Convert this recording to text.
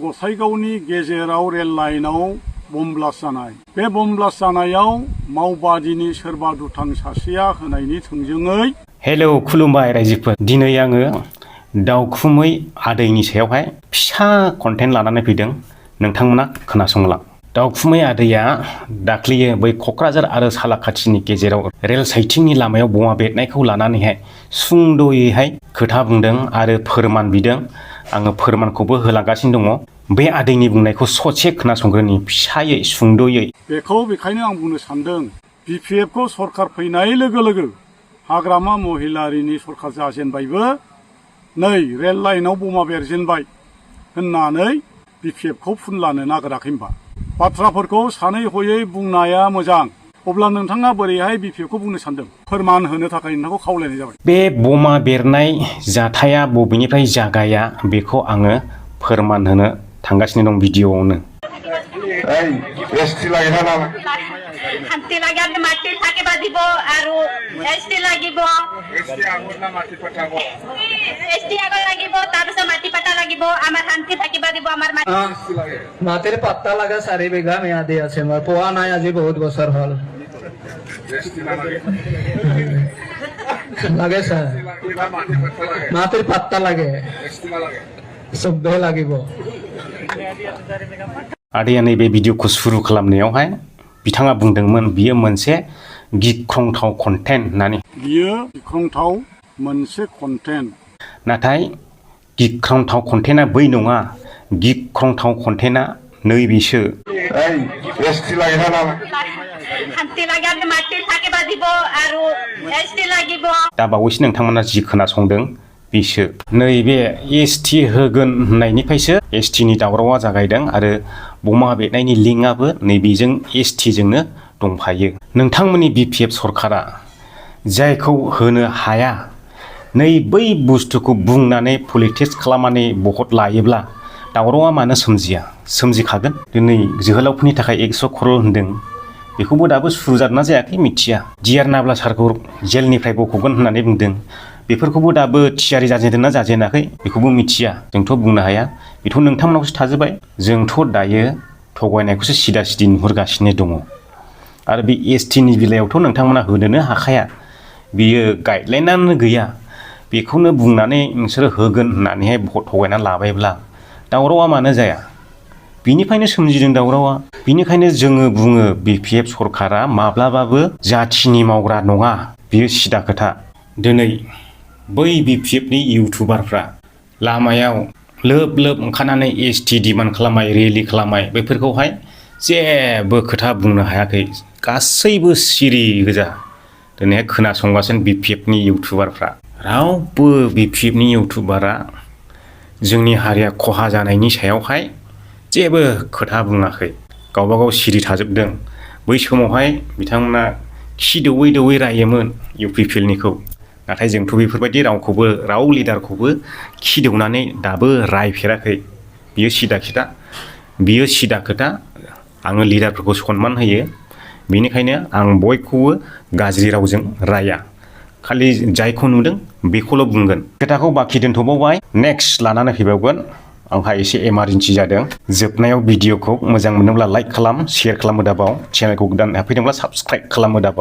गसाइगावनि गेजेराव रेल लाइनाव bomb blast जानाय बे बम ब्लास्ट जानायाव मावबादिनि सोरबा दुथां सासेया होनायनि थोंजोङै हेलौ खुलुमबाय रायजोफोर दिनै आङो दाउखुमै आदैनि सायावहाय फिसा कन्टेन्ट लानानै फैदों नोंथांमोना खोनासंलां दाउखुमै आदैया दाख्लियो बै क'क्राझार आरो सालाकाथिनि गेजेराव रेल साइटिंनि लामायाव बमा बेरनायखौ लानानैहाय सुंद'यैहाय खोथा बुंदों आरो फोरमान बिदों आङो फोरमानखौबो होलांगासिनो दङ बे आदैनि बुंनायखौ ससे खोनासंग्रोनि फिसायै सुंद'यै बेखौ बेखायनो आं बुंनो सानदों BPF खौ सरकार फैनाय लोगो लोगो हाग्रामा महिलारिनि सरकार जाजेनबायबो नै रेल लाइनाव बमा बेरजेनबाय होननानै BPF खौ फुनलानो नागिराखै होनबा बाथ्राफोरखौ सानै हयै बुंनाया मोजां अब्ला नोंथाङा बोरैहाय BPF खौ बुंनो सानदों फोरमान होनो थाखाय नोंथांखौ खावलायनाय जाबाय बे बमा बेरनाय जाथाया बबेनिफ्राय जागाया बेखौ आङो फोरमान होनो थांगासिनो दं भिडिअआवनो মাটির পাত্তা লাগা 4 বিঘা মেয়াদি আছে মই পোৱা নাই আজি বহুত বছর হল লাগে স্যার মাটির পাত্তা লাগে সবে লাগিব आदैया नैबे भिडिअखौ सुरु खालामनायावहाय बिथाङा बुंदोंमोन बियो मोनसे गिख्रंथाव कन्टेन्ट होननानै बियो गिख्रंथाव मोनसे कन्टेन्ट नाथाय गिख्रंथाव कन्टेन्टआ बै नङा गिख्रंथाव कन्टेन्टआ नैबेसो दा बावैसो नोंथांमोना जि खोनासंदों बिसो नैबे ST होगोन होननायनिफ्रायसो ST नि दावरावा जागायदों आरो बमा बेरनायनि लिंकआबो नैबेजों ST जोंनो दंफायो नोंथांमोननि BPF सरकारा जायखौ होनो हाया नै बै बुस्थुखौ बुंनानै पलिटिक्स खालामनानै भट लायोब्ला दावरावा मानो सोमजिखागोन दिनै जोहोलावफोरनि थाखाय 100 करोड़ होनदों बेखौबो दाबो सुरु जादोंना जायाखै मिथिया डिआर नाब्ला सारखौ जेलनिफ्राय बख'गोन होननानै बुंदों बेफोरखौबो दाबो थियारि जाजेनदोंना जाजेनाखै बेखौबो मिथिया जोंथ' बुंनो हाया बेथ' नोंथांमोनावसो थाजोबबाय जोंथ' दायो थगायनायखौसो सिदा सिदि नुहुरगासिनो दङ आरो बे ST नि बेलायावथ' नोंथांमोना होनोनो हाखाया बियो गाइडलाइनानो गैया बेखौनो बुंनानै नोंसोरो होगोन होननानैहाय भट थगायना लाबायब्ला दावरावा मानो जाया बिनिखायनो सोमजिदों दावरावा बिनिखायनो जोङो बुङो BPF सरकारा माब्लाबाबो जाथिनि मावग्रा नङा बियो सिदा खोथा दिनै बै BPF नि इउटुबारफ्रा लामायाव लोब लोब ओंखारनानै ST डिमान्ड खालामनाय रेलि खालामनाय बेफोरखौहाय जेबो खोथा बुंनो हायाखै गासैबो सिरि गोजा दिनैहाय खोनासंगासिनो BPF नि इउटुबारफ्रा रावबो BPF नि इउटुबारा जोंनि हारिया खहा जानायनि सायावहाय जेबो खोथा बुङाखै गावबा गाव सिरि थाजोबदों बै समावहाय बिथांमोना खि दौयै दौयै रायोमोन UPPL निखौ नाथाय जोंथ' बेफोरबायदि राव लिडारखौबो खि दौनानै दाबो रायफेराखै बियो सिदा खोथा आङो लिडारफोरखौ सनमान होयो बेनिखायनो आं बयखौबो गाज्रि रावजों राया खालि जायखौ नुदों बेखौल' बुंगोन खोथाखौ बाखि दोनथ'बावबाय नेक्स्ट लानानै फैबावगोन आंहा एसे इमारजेन्सि जादों जोबनायाव भिडिअखौ मोजां मोनोब्ला लाइक खालाम शेयार खालामो दाबाव चेनेलखौ गोदान हाबफैदोंब्ला साबस्क्राइब खालामो दाबाव